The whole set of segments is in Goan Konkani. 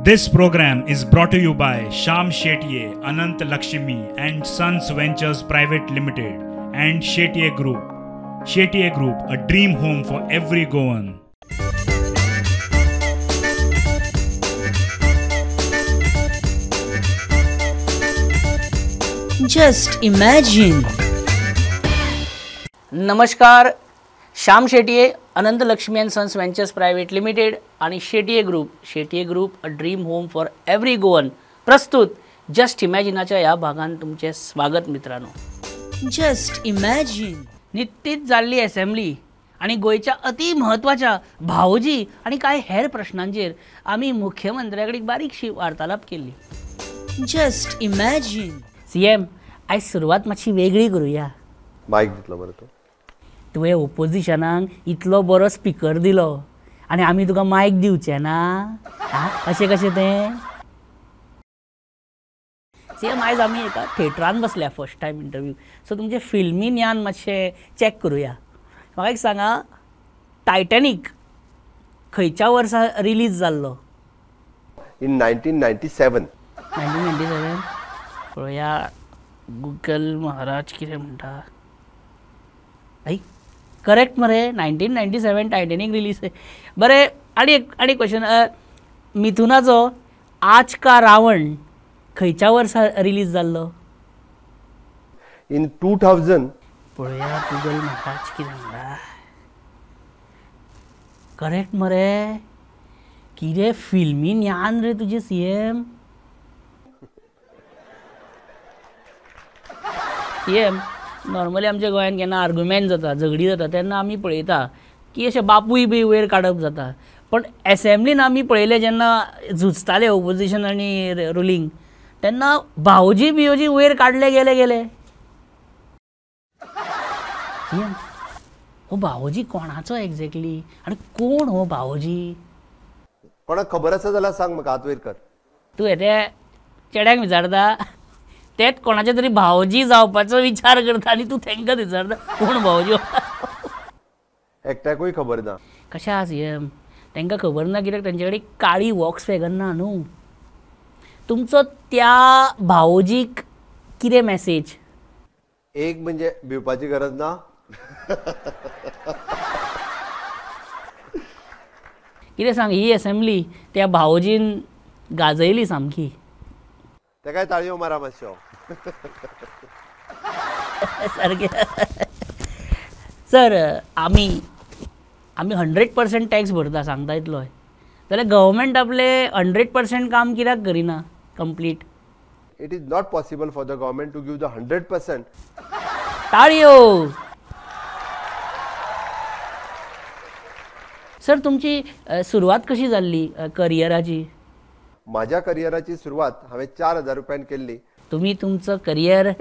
This program is brought to you by Sham Shetye, Anant Lakshmi and Sons Ventures Private Limited and Shetye Group. Shetye Group, a dream home for every Goan. Just imagine. नमस्कार, Shyam Shetye, Anant Lakshmi and sons ventures private limited आणि Shetye group, Shetye group a dream home for every Goan प्रस्तुत जस्ट इमॅजिनाच्या ह्या भागान तुमचे स्वागत मित्रांनो. Just imagine. नित्तीच जाल्ली असेंब्ली आनी गोंयच्या अति म्हत्वाच्या भावोजी आनी कांय हेर प्रश्नांचेर आमी मुख्यमंत्र्या कडेन बारीकशी वार्तालाप केल्ली. Just imagine. सीएम, आयज सुरवात मातशी वेगळी करुया. मायक दितलो बरो तूं. तुवें ओपोजिशनाक इतलो बरो स्पिकर दिलो आनी आमी तुका मायक दिवचे ना, अशें कशें तें? सीएम, आयज आमी एका थेटरान बसल्या फर्स्ट टायम इंटरव्यू, सो तुमचें फिल्मी ज्ञान मातशें चॅक करुया. म्हाका एक सांगा, टायटॅनीक खंयच्या वर्सा रिलीज जाल्लो? इन 1997. 1997. पळोवया गुगल महाराज कितें म्हणटा. आई करेक्ट मरे, 1997 टायटॅनीक रिलीज. बरें, आनी एक आनी क्वेश्चन, मिथुनाचो आज का रावण खंयच्या वर्सा रिलीज जाल्लो? इन 2000. पळोवया गुगल महाराज कितें म्हणटा. करेक्ट मरे, कितें फिल्मी ज्ञान रे तुजें सीएम. सीएम, नॉर्मली आमच्या गोंयांत केन्ना आर्ग्युमेंट जाता, झगडी जाता तेन्ना आमी पळयता की अशें बापूय बी वयर काडप जाता, पण एसेंब्लीन आमी पळयलें जेन्ना झुजताले ओपोजिशन आनी रुलींग तेन्ना भावोजी बियोजी वयर काडले गेले गेले. सीएम, हो भावोजी कोणाचो एक्झॅक्टली आनी कोण हो भावोजी? कोणाक खबर आसा जाल्यार सांग म्हाका, हात वयर कर. तूं हे चेड्यांक विचारता, तेच कोणाचे तरी भावोजी जावपाचो विचार करता आनी तूं तेंकां विचारता कोण भावोजी? एकट्याकूय खबर ना. कशें आसा सीएम, तेंकां खबर ना कित्याक तेंचे कडेन काळी वॉक्स वॅगन ना न्हू. तुमचो त्या भावोजीक कितें मॅसेज? एक म्हणजे भिवपाची गरज ना. कितें सांग, ही असेंब्ली त्या भावोजीन गाजयली सामकी. तेकाय ताळयो मारा मातशो. सारकें सर, आमी आमी 100% टॅक्स भरता सांगता इतलोय, जाल्यार गव्हर्मेंट आपलें 100% काम कित्याक करिना complete? It is not possible for the government to give the 100%. ताळयो. सर, तुमची सुरवात कशी जाल्ली करियराची? माझ्या करियराची सुरवात हांवें 4000 रुपयान केल्ली. तुमी तुमचो करियर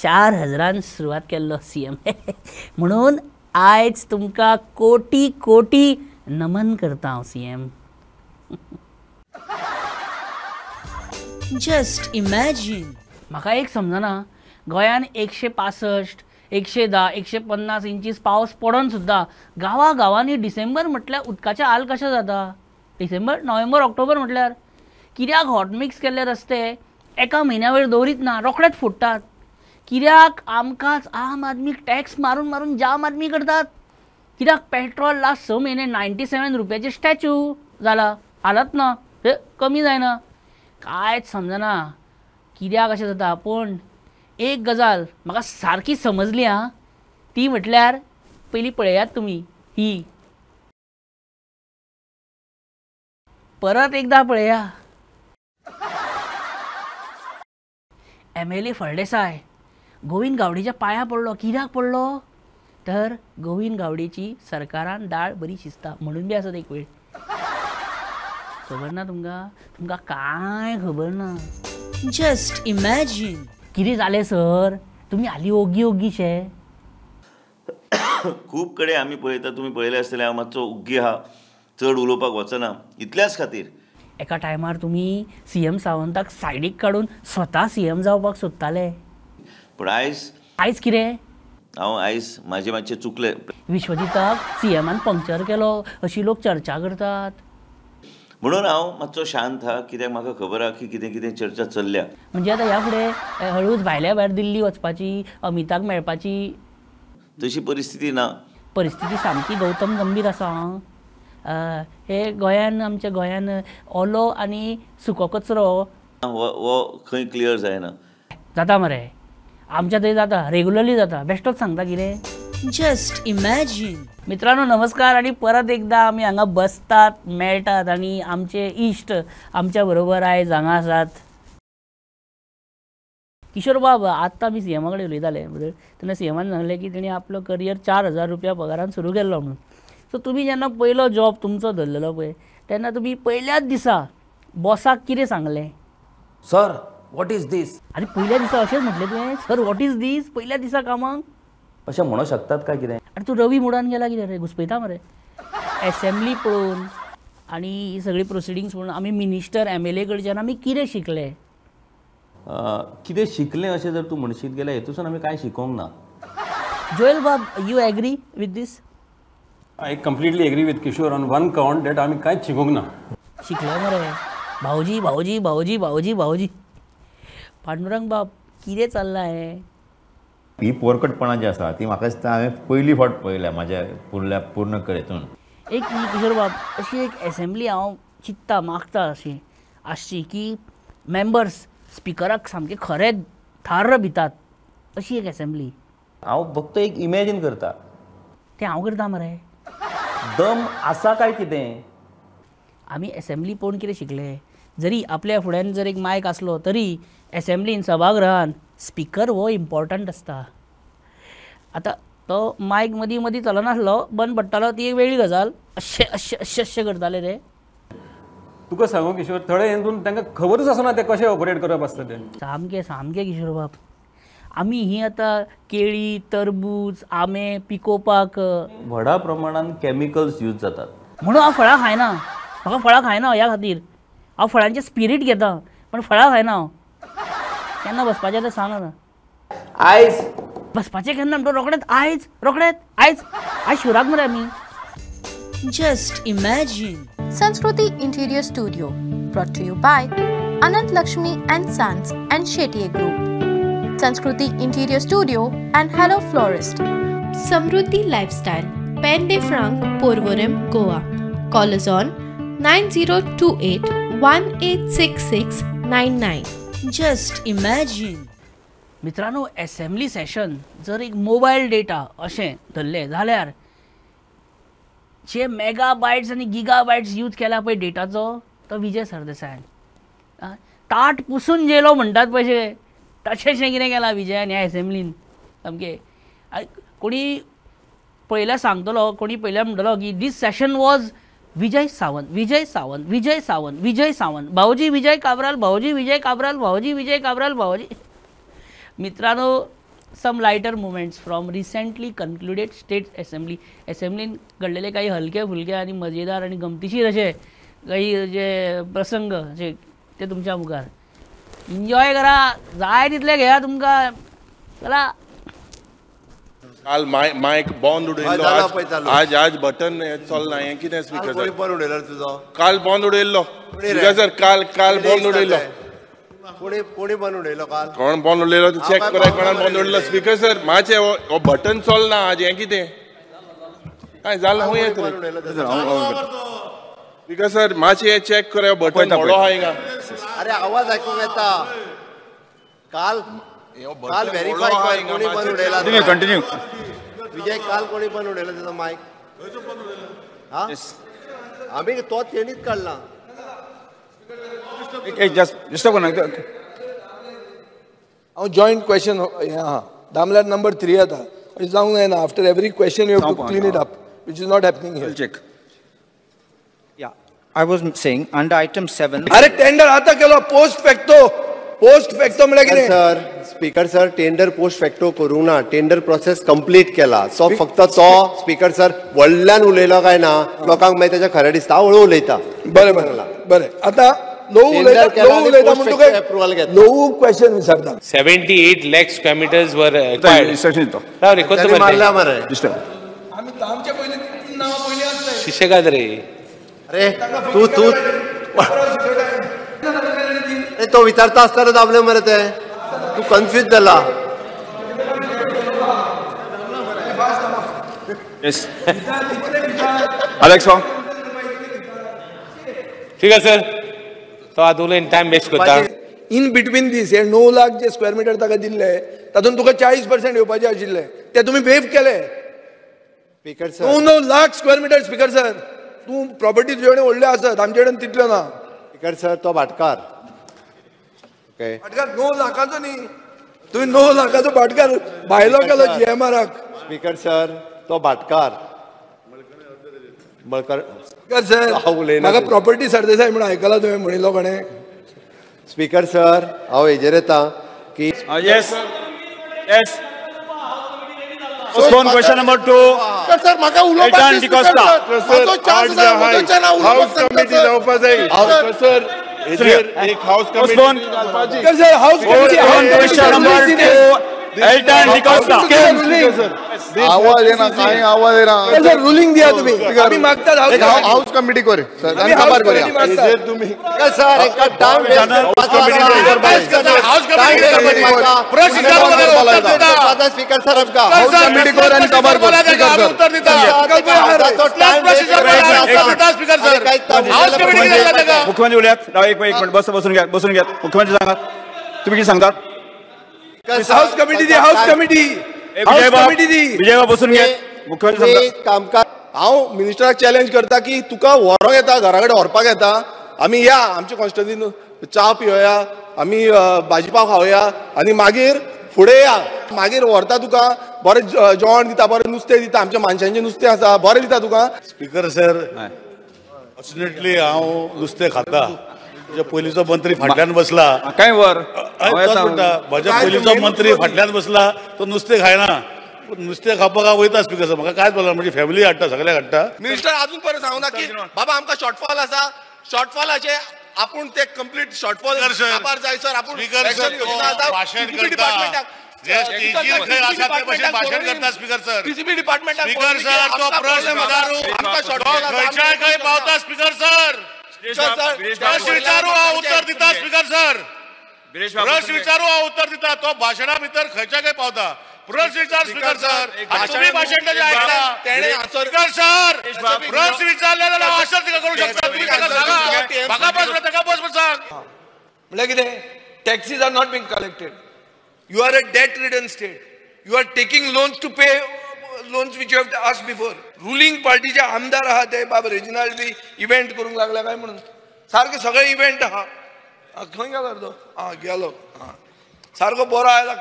4000 सुरवात केल्लो सीएम, म्हणून आयज तुमकां कोटी कोटी नमन करता हांव सीएम. Just imagine. म्हाका एक समजना, गोंयान 165, 110, 150 इंचीस पावस पडोन सुद्दां गांवा गांवांनी डिसेंबर म्हटल्यार उदकाचे हाल कशें जाता? डिसेंबर, नोव्हेंबर, ऑक्टोबर म्हटल्यार कित्याक हॉट मिक्स केल्ले रस्ते एका म्हयन्या वयर दवरीत ना, रोखडेच फुट्टात? कित्याक आमकांच आम आदमीक टॅक्स मारून मारून जाम आदमी करतात? कित्याक पेट्रोल लास्ट 6 म्हयने 97 रुपयाचे स्टॅच्यू जाला, हालत ना, कमी जायना, कांयच समजना कित्याक अशें जाता. पूण एक गजाल म्हाका सारकी समजली आं, ती म्हटल्यार पयलीं पळयात तुमी ही, परत एकदां पळया. एमएलए फळदेसाय गोविंद गावडेच्या पांया पडलो. कित्याक पडलो? तर गोविंद गावडेची सरकारान दाळ बरी शिजता म्हणून बी आसत एक वेळ. खबर ना तुमकां? तुमकां कांय खबर ना. Just imagine. कितें जालें सर, तुमी हालीं ओगी ओगी शे? खूब कडेन आमी पळयता, तुमी पळयलें आसतलें, हांव मातसो उग्गी आहा, चड उलोवपाक वचना इतल्याच खातीर. एका टायमार तुमी सीएम सावंताक सायडीक काडून स्वता सीएम जावपाक सोदताले. पूण आयज आयज कितें? हांव आयज म्हाजें मातशें चुकलें. विश्वजिताक सीएमान पंक्चर केलो अशी लोक चर्चा करतात. म्हणून हांव मातसो शांत आहा, कित्याक म्हाका खबर आहा की कितें कितें चर्चा चल्ल्या. म्हणजे आतां ह्या फुडें हळूच भायल्या भायर दिल्ली वचपाची, अमिताक मेळपाची तशी परिस्थिती ना. परिस्थिती सामकी गौतम गंभीर आसा. हे गोंयान, आमच्या गोंयान ओलो आनी सुको कचरो हो खंय क्लियर जायना. जाता मरे आमच्या थंय जाता, रेगुलरली जाता. बेश्टोच सांगता कितें. Just imagine. मित्रांनो नमस्कार आणि परत एकदा आमी हांगा बसतात, मेळटात आनी आमचे इश्ट आमच्या बरोबर आयज हांगा आसात. किशोर बाब, आत्तां आमी सीएमा कडेन उलयताले तेन्ना सीएमान सांगलें की तेणी आपलो करियर 4000 रुपया पगारान सुरू केल्लो म्हणून. सो तुमी जेन्ना पयलो जॉब तुमचो धरलेलो पळय तेन्ना तुमी पयल्याच दिसा बॉसाक कितें सांगलें? Sir what is this? आनी पयल्या दिसा अशेंच म्हटलें तुवें, सर what is दीस? पयल्या दिसा कामाक अशें म्हणू शकतात काय कितें? आनी तूं रवी मुडान गेला कितें रे, घुसपयता मरे. एसेंब्ली पळोवन आनी ही सगळी प्रोसिडिंग्स पळोवन आमी मिनिस्टर एमएलए कडच्यान आमी कितें शिकले? कितें शिकलें अशें जर तूं म्हणशीत गेल्यार हेतूसून आमी कांय शिकोंक ना. जोएल बाब, you agree with this? I completely agree with Kishore on one count that आमी कांयच शिकूंक ना. शिकले मरे भाऊजी भाऊजी भाऊजी भाऊजी भाऊजी. पांडुरंग बाब, कितें चल्लां हें? ही पोरकटपणां जी आसा ती म्हाका दिसता हांवें पयली फावट पळयल्या म्हाज्या पूर्ण करेतून. एक किशोर बाब, अशी एक एसेंब्ली हांव चिंत्ता मागता अशी आसची की मेंबर्स स्पिकराक सामके खरे थार्र भितात, अशी एक एसेंब्ली. हांव फक्त एक इमॅजीन करता. तें हांव करता मरे. दम आसा काय कितें? आमी एसेंब्ली पळोवन कितें शिकले? जरी आपल्या फुड्यान जर एक मायक आसलो तरी एसेंब्लीन सभागृहान स्पिकर हो इम्पॉर्टंट आसता. आतां तो मायक मदीं मदीं चलनासलो, बंद पडटालो, ती एक वेगळी गजाल. अशें अशें अशें अशें करताले ते. तुका सांगू किशोर, थोडे हितून तांकां खबरूच आसना ते कशें ऑपरेट करप आसता तें. सामकें सामकें किशोर बाब, आमी ही आतां केळी, तरबूज, आंबे पिकोवपाक व्हडा प्रमाणान कॅमिकल्स यूज जातात म्हणून हांव फळां खायना. म्हाका फळां खायना ह्या खातीर हांव फळांचें स्पिरीट घेता, पण फळां खायना हांव. केन्ना बसपाचें तें सांग आतां. आयज बसपाचें केन्ना म्हणटा? रोखडेंच आयज, रोखडेंच आयज. आयज शिवराक मरे आमी. Just imagine. Sanskriti Interior Studio, brought to you by Anant Lakshmi and Sons and Shetye Group. Sanskriti Interior Studio and Hello Florist. Samruddhi Lifestyle, Pen de Franc, Porvorim, Goa. Call us on 9028 186699. Just imagine. मित्रांनो, एसेंब्ली सेशन जर एक मोबायल डेटा अशें धरलें जाल्यार जे मेगा बायट्स आनी गिगा बायट्स यूज केला पळय डेटाचो, तो विजय सरदेसायान ताट पुसून जेलो म्हणटात पळय तशें कितें केलां विजयान ह्या एसेंब्लीन. सामकें कोणी पळयल्यार सांगतलो, कोणी पळयल्यार म्हणटलो की this session was Vijay Sawant, Vijay Sawant, Vijay Sawant, Vijay Sawant, Bhauji Vijay Cabral, Bhauji Vijay Cabral, Bhauji Vijay Cabral, Bhauji. मित्रांनो, some lighter moments from recently concluded state assembly. एसेंब्लीन घडलेले काही हलके फुलके आनी मजेदार आनी गमतीशीर अशे काही जे प्रसंग जे ते तुमच्या मुखार. एन्जॉय करा, जाय तितले घेया तुमकां. चला, काल मायक बंद उडयल्लो, आज आज बटन चलना. हें कितें स्पिकर सर? बंद उडयलो तुजो काल, बंद उडयल्लो स्पिकर सर, काल काल बंद उडयल्लो. कोणी बंद उडयलो काल? कोण बंद उडयलो चॅक करा, कोणान बंद उडयलो. स्पिकर सर मातशें हो बटन चलना आज, हें कितें काय जालां? खंय येतलें स्पिकर सर? मातशें चॅक करा, बटन मोडो आहा हिंगा. अरे आवाज आयकूंक येता. काल काल व्हेरीफाय कर कोणी बंद उडयला. कंटिन्यू विजय, काल कोणी बंद उडयला तुजो मायक? हा, आमी तो तेणीच काडला. हांव जॉयंट क्वेश्चन हें आहा, दामल्यार नंबर 3 येता, अशें जावंक जायना. After every question you have to clean it up, which is not happening here. Check. Yeah, I was saying under item 7. अरे टेंडर आतां केलो पोस्ट फॅक्टो. पोस्ट फॅक्टो म्हळ्यार कितें? Sir, speaker sir, tender post facto करूंक ना, टेंडर प्रोसेस कंप्लीट केला. सो फक्त तो स्पीकर सर व्हडल्यान उलयलो काय ना लोकांक मागीर तेजें खरें दिसता, हांव हळू उलयता. बरें बरें बरें. आतां ल्हवू उलयता, ल्हवू उलयता म्हूण तुका ल्हवू क्वेश्चन विचारता. 78 lakh square meters were acquired. मारल्या मरे आमी आमचे पयलीं तीन नांवां पयलीं आसले. शिशेगाद रे. अरे तू तू तो विचारता आसतना दाबले मरे ते, तू कन्फ्यूज जाला. अलेक्स ठीक आहे सर, तो आतां उलयन टायम वेस्ट करता. इन बिटवीन दीस हे 9 लाख जे स्क्वेअर मिटर ताका दिल्ले तातूंत तुका 40% येवपाचे आशिल्ले ते तुमी वेव केले. 9 lakh square metre speaker sir, तूं प्रॉपर्टी तुजे कडेन व्हडल्यो आसत, आमचे कडेन तितल्यो ना. स्पीकर सर तो भाटकार, भाटकार 9 लाखाचो न्ही, तुवें 9 लाखाचो भाटकार भायलो केलो जीएमआराक. स्पीकर सर तो भाटकार मळकर. स्पीकर सर म्हाका प्रॉपर्टी सरदेसाय म्हणून आयकला तुवें म्हणिल्लो कोणें. स्पीकर सर हांव हेजेर येता की yes yes postpone question number 2. Sir म्हाका उलोवपाक हाऊस कमिटी जावपा जाय सर, हेजेर एक house committee sir. House committee question number 2 Elton D'Costa. आवाज येना, काय आवाज येना सर. रुलिंग दिया तुम्ही, आम्ही मागतात हाऊस कमिटी कर सर, आनी काबार करूया तुम्ही सर. एका टायम स्पीकर सर आमकां हाऊस कमिटी कर आनी काबार कर. मुख्यमंत्री उलयात, एक मिनिट बस, बसून घ्या, बसून घ्या. मुख्यमंत्री सांगात, तुम्ही किती सांगतात. हाऊस कमिटी दी, हाऊस कमिटी, हाऊस कमिटी दी. विजय बाब बसून घे. मुख्यमंत्री कामकाज हांव मिनिस्टराक चॅलेंज करता की तुका व्हरोंक येता, घरा कडेन व्हरपाक येता, आमी या आमच्या कॉन्स्टिट्युएन्सीन च्या पिवया, आमी भाजी पाव खावया आनी मागीर फुडें या, मागीर व्हरता तुका, बरें जेवण दिता, बरें नुस्तें दिता, आमच्या मानशांचें नुस्तें आसा बरें दिता तुका. स्पीकर सर फॉर्च्युनेटली हांव नुस्तें खाता. म्हज्या पयलींचो मंत्री फाटल्यान बसला, काय वर म्हणटा, म्हज्या पयलींचो मंत्री फाटल्यान बसला, तो नुस्तें खायना, नुस्तें खावपाक हांव वयता स्पीकर सर, म्हाका कांयच बोलना, म्हजी फॅमिली हाडटा, सगळ्याक हाडटा. मिनिस्टर अजून परत सांगूना की बाबा आमकां शॉर्टफॉल आसा, शॉर्टफॉलाचे आपूण ते कंप्लीट शॉर्टफॉल काबार जाय सर, आपूण स्पीकर सर, पीसीबी डिपार्टमेंटाक स्पीकर सर तो प्रश्न खंयच्याय खंय पावता स्पीकर सर, प्रश्न विचारू हांव उत्तर दिता स्पीकर सर, प्रश्न विचारू हांव उत्तर दिता, तो भाशणा भितर खंयच्या खंय पावता. प्रश्न विचार स्पीकर सर, तुम्ही भाशण ताजें आयकला स्पीकर सर, प्रश्न विचारले जाल्यार हांव आशा तिका करूंक शकता, तुमी ताका सांगा, म्हाका बस ताका बस म्हण सांग. म्हणल्यार कितें, taxes are not being collected, you are a debt ridden state, you are taking loans to pay loans which you have asked before. Ruling पार्टीचे आमदार आहा ते बाब रेजिनाल्ड बी इव्हेंट करूंक लागला काय म्हणून, सारके सगळे इव्हेंट आहा. खंय गेलो तो, आं गेलो, आं सारको बरो आयला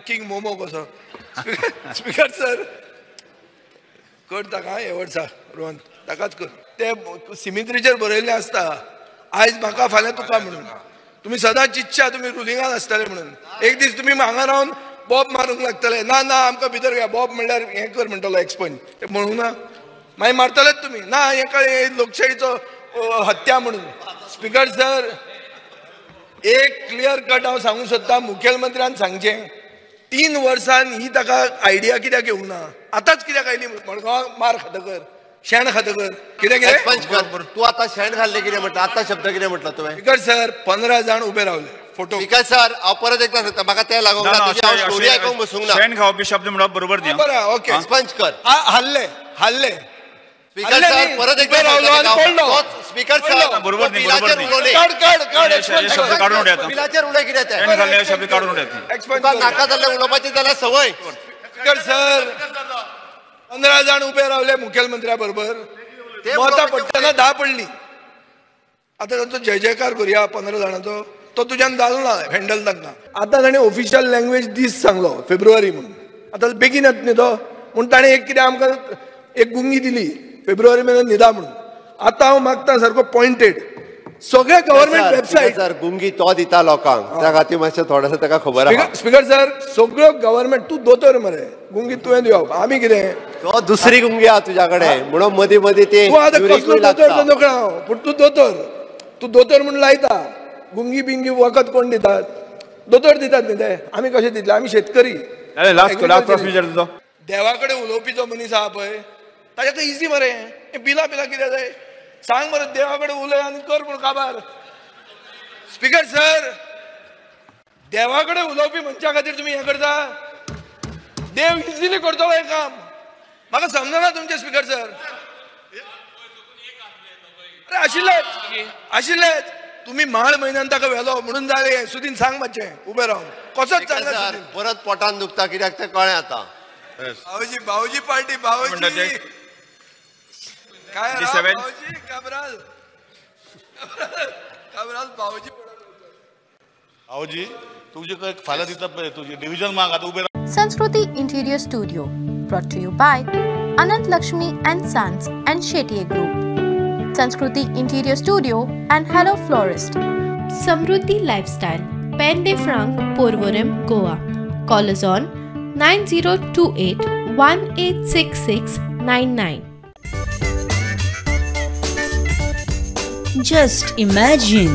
किंग मोमो कसो. स्पीकर सर कर ताका हे वर्सा रोहन ताकाच कर. ते सिमित्रीचेर बरयल्लें आसता आयज म्हाका फाल्यां तुका म्हणून, तुमी सदांच इच्छा तुमी रुलिंगान आसतले म्हणून, एक दीस तुमी हांगा रावन बॉब मारूंक लागतले, ना ना आमकां भितर घे, बॉब म्हणल्यार हें कर म्हणटलो एक्सपंज, ते म्हणूंक ना, मागीर मारतलेच तुमी, ना हें कळ्ळें लोकशाहीचो हत्या म्हणून. स्पीकर सर एक क्लियर कट हांव सांगूंक सोदता, मुखेलमंत्र्यान सांगचें 3 वर्सान ही ताका आयडिया कित्याक येवंक ना, आतांच कित्याक आयली मडगांवाक मार खातकर शेण खातकर कितें कितें तूं आतां शेण खाल्लें कितें म्हटलं, आतां शब्द कितें म्हटलं तुवें. स्पीकर सर 15 जाण उबे रावले फोटो. स्पीकर सर हांव परत एकदां सांगता, म्हाका तें लागूंक ना, तुजी हांव स्टोरी आयकूंक बसूंक ना. शेण खावपी शब्द म्हणप बरोबर न्ही. बरें ओके एक्सपंज कर. हाल्ले हाल्ले स्पीकर सर परत एकदां सांगता, स्पीकर सर बरोबर न्ही, बरोबर न्ही. काड काड काड एक्सपंज शब्द काडून उडयात, बिलाचेर उलय कितें तें, शेण खाल्ले शब्द काडून उडयात, तुका नाका जाल्लें उलोवपाची जाल्यार संवय. स्पीकर सर 15 जाण उबे रावले मुखेलमंत्र्या बरोबर, मतां पडटना 10 पडली, आतां तांचो जय जयकार करुया 15 जाणांचो, तो तुज्यान जालो ना हँडल तांकां. आतां ताणें ऑफिशियल लँग्वेज दीस सांगलो फेब्रुवारी म्हणून, आतां बेगीन येत न्ही तो, म्हूण ताणें एक कितें आमकां एक गुंगी दिली फेब्रुवारी म्हयन्यान न्हिदा म्हणून. आतां हांव मागता सारको पॉयंटेड सगळे गव्हर्मेंट वेबसायट. सर गुंगी तो दिता लोकांक, त्या खातीर मातशें थोडेशें ताका खबर आसा. स्पीकर सर सगळ्यो गव्हर्मेंट, तूं दोतोर मरे, गुंगी तुवें दिवप, आमी कितें तो दुसरी गुंगी आहा तुज्या कडेन म्हणून मदीं मदीं ती. तूं आतां कसलो दोतोर तो नकळो हांव, पूण तूं दोतोर, तूं दोतोर म्हूण लायता गुंगी बिंगी वखद कोण दितात, दोतोर दितात न्ही ते, आमी कशें दितले, आमी शेतकरी. देवा कडेन उलोवपी जो मनीस आहा पळय ताच्या इजी मरे, बिलां बिलां कितें जाय, सांग मरे देवा कडेन उलय आनी कर म्हूण काबार. स्पीकर सर, देवा कडेन उलोवपी मनशा खातीर तुमी हें करता? देव इजिली करतलो हें काम. म्हाका समजना तुमचें स्पीकर सर. अरे आशिल्लेच आशिल्लेच तुमी माळ म्हयन्यान ताका व्हेलो म्हणून जालें. सुदीन सांग मातशें उबें रावन कसोच सांगना. परत पोटान दुखता कित्याक तें कळ्ळें आतां. भाऊजी भाऊजी पार्टी भाऊजी काय भाऊजी काब्राल काब्राल भाऊजी भाऊजी तुझे फाल्यां दिता पळय तुजी डिविजन माग आतां उबें. Sanskriti Interior Studio, brought to you by Anant Lakshmi and Sons and Shetye Group. Sanskriti Interior Studio and Hello Florist. Samruddhi Lifestyle, Pen de Franc, Porvorim, Goa. Call us on 9028 186699. Just imagine.